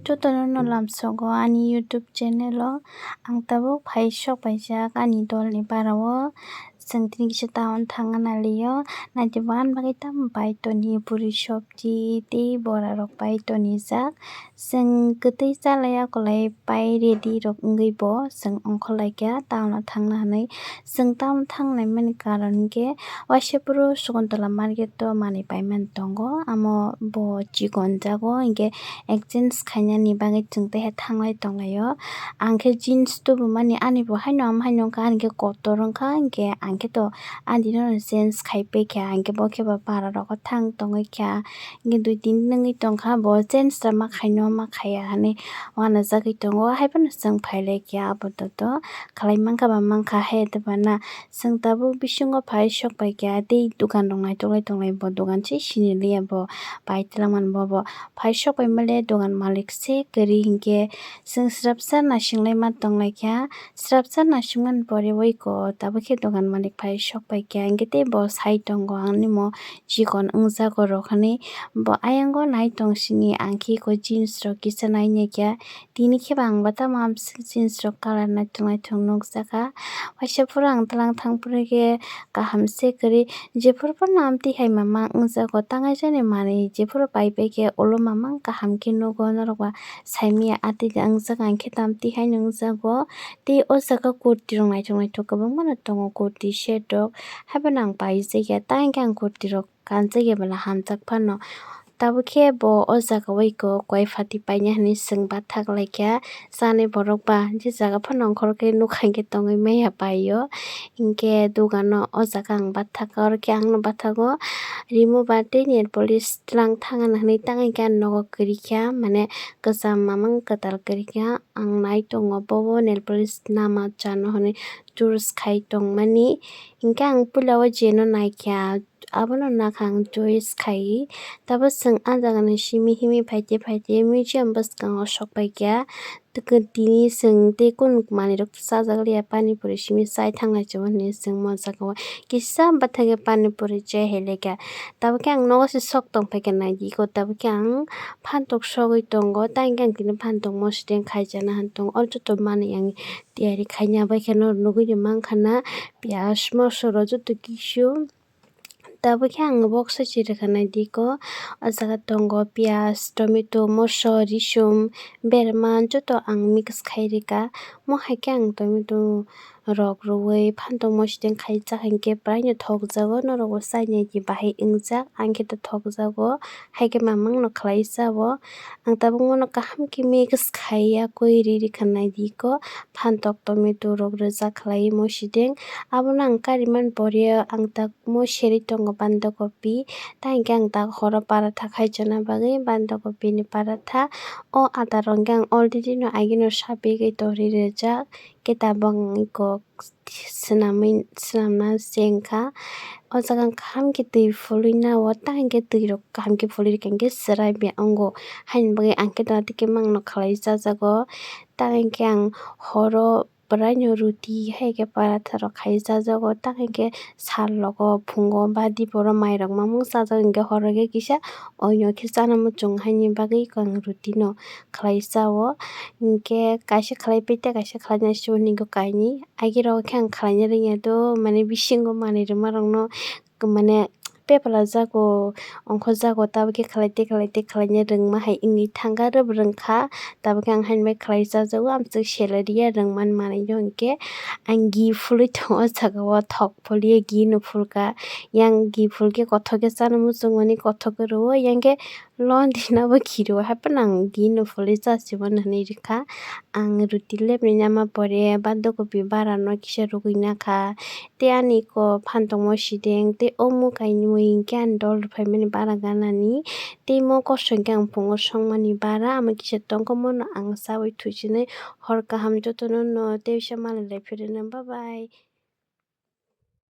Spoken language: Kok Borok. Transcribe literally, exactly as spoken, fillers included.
Jotono no lamsogo ani YouTube channel o. Ang tabuk phai sok paijak ani dol ni bara o. Chwng tini kisa town thangna nai lio. Naidi bo ani bagwi tamo pai toni puri, sobji tei bora rok pai toni jak. Chwng kwtwi chalai akolai pai ready rok wngwi bo chwng ongkhor lai kha town o thangna hinwi. Chwng town thangnai mani karon hinkhe waisa phuru Sakuntala market o manwi paimani tongo, amo bo chikon jago hinkhe exchange khainani bagwi chwng taiha thanglai tonglaio. Ang khe jeans tubumani ani bo haino amo haino wngkha, ani khe kotor wngkha, hinkhe ang khe to ani no change khai paikha, hinkhe bo khe ba bara rogo thang tongwi kha, hinkhe dui tin wngwi tongkha, bo change da ma khaino ma khaiya hinwi uanajagwi tongo, haiphano chwng phailaikha apato to. Khalai mankha ba mankha he tei bana. Chwng tabuk bisingo phai sok paikha tei dogan rok naitoklai tonglai bo dogan se siniliya bo pai twlangmani bobo. Phai sok paimale dogan malik se kwrwi hinkhe chwng srapsa nasinglai ma tonglaikha. Srapsa nasingmani pore oiko tabuk khe dogan malik phai sok paikha hinkhe tei bo sai tongo ang nimo chikon wngjago rok hinwi. Bo ayango nai tong sini ang khe iko jeans rok kisa nai naikha. Tini khe ba ang bo tamo amswk jeans rok colour naithok naithok nukjakha. Waisa phuru ang twlang thang phuru khe kaham se kwrwi, jephuru phano amtwi hai mamang wngjago, tangaijani manwi jephuru pai pai khe ulo mamang kaham khe nugo, norok ba saimanya atwi de wngjak, ang khe tamtwi haino wngjago. Tei o jaga kurti rok naithok naithok kwbangma no tongo, kurti set rok, haiphano ang paijakya, tang khe ang kurti rok kanjakya bwla hamjak phano. Tabuk khe bo o jaga o iko koi phatwi paina hinwi chwng bathak laikha. Chanai borok ba je jaga phano ongkhor khe nukha hinkhe tongwi maya paio. Hinkhe dogano o jaga ang bathakha, oro khe ang no bathago rimo ba tei nail polish twlang thangna hinwi tang hinkhe ang nogo kwrwikha, mane kwcham mamang kwtal kwrwikha. Ang nai tongo bobo nail polish nama chano hinwi choose khai tongmani. Hinkhe ang puila o jeno naikha. Abono nakha ang choice khai. Tabuk chwng ah jagani simi himi phaite phaite museum bwskango sok paikha. Tini chwng tei kunu manwirok chajak liya, pani puri simi chai thanglai chwng hinwi chwng mo jagao kisa bwthakhe pani puri chai hai laikha. Tabuk khe ang nogo se sok tong phaikha naidi iko, tabuk khe ang phantok sogwi tongo, tei hwnkhe ang tini phantok mosideng khaijana hinwi tongo. O joto manwi ang tiyari khaina bai khe norok nugwi mankha na, piyaj moso rok joto kisu. Tabuk khe ang box o chiri kha naidi iko. O jaga tongo piyaj, tomato, moso, risum, berma joto ang mix khai rikha. Mo hai khe ang tomato rok rwui phantok mosideng khai jak hinkhe praino thokjago, norok bo chainai di bahai wngjak, ang khe to thokjago, hai khe mamang no khlai jabo. Ang tabuk mono kaham khe mix khai ya koi ri rikha naidi iko, phantok tomato rok rwjak khlai mosideng. Abono ang kari man pore ang tak mo serwi tongo banda kopi, tei hinkhe ang tak horo paratha khai chana bagwi banda kopi ni paratha. O adar rok hinkhe ang already no agino sapigwi tori rijak, khe tabuk ang iko swnamwi, swnamna chengkha. O jaga ang kaham khe twi phulwi nao, tei hinkhe twi rok kaham khe phulwi rikha hinkhe chwrai bai wngo, haini bagwi ang khe dono tei khe mangno khlai chajago. Tei hinkhe ang horo Bwraino ruti hai khe paratha rok khai chajago, tang hinkhe sal rogo phungo ba diporo mairok mamung chajago, hinkhe horo khe kisa oino khe chana muchung haini bagwi ang ruti no khlai chao. Hinkhe kaisa khlai pai tei kaisa khlai nai sio hinwi kainwi agi rogo khe ang khlaina rwngya do, mane bisingo manwi rwma rokno mane pepla jago, ongkho jago, tabukhe khlai tei khlai tei khlaina rwngma hai wngwi thangkha, rwb rwngkha, tabukhe ang haino bai khlai chajago, amtwk salary ya rwngmani manwi no hinkhe ang gi phulwi tongo o jaga o, thok phulwi gi no phulkha, yang gi phulkhe kothok khe chana muchungmani, kothok khe rwo, yang khe Londina bo khiro, haiphano ang gini phulwi chasimo hinwi rwkha. Ang ruti lepni nama pore bandakopi bara no kisa rwgwi nakha. Tei ani ko phantok mosideng tei omo kainwi hinkhe ani dol rwphaimani bara ganani. Tei mo kosoi khe ang phungo songmani bara, amo kisa tongkha, mono ang chawi thuchinwi hor kaham jotono no tei bisa malai lai phirino. Bye bye.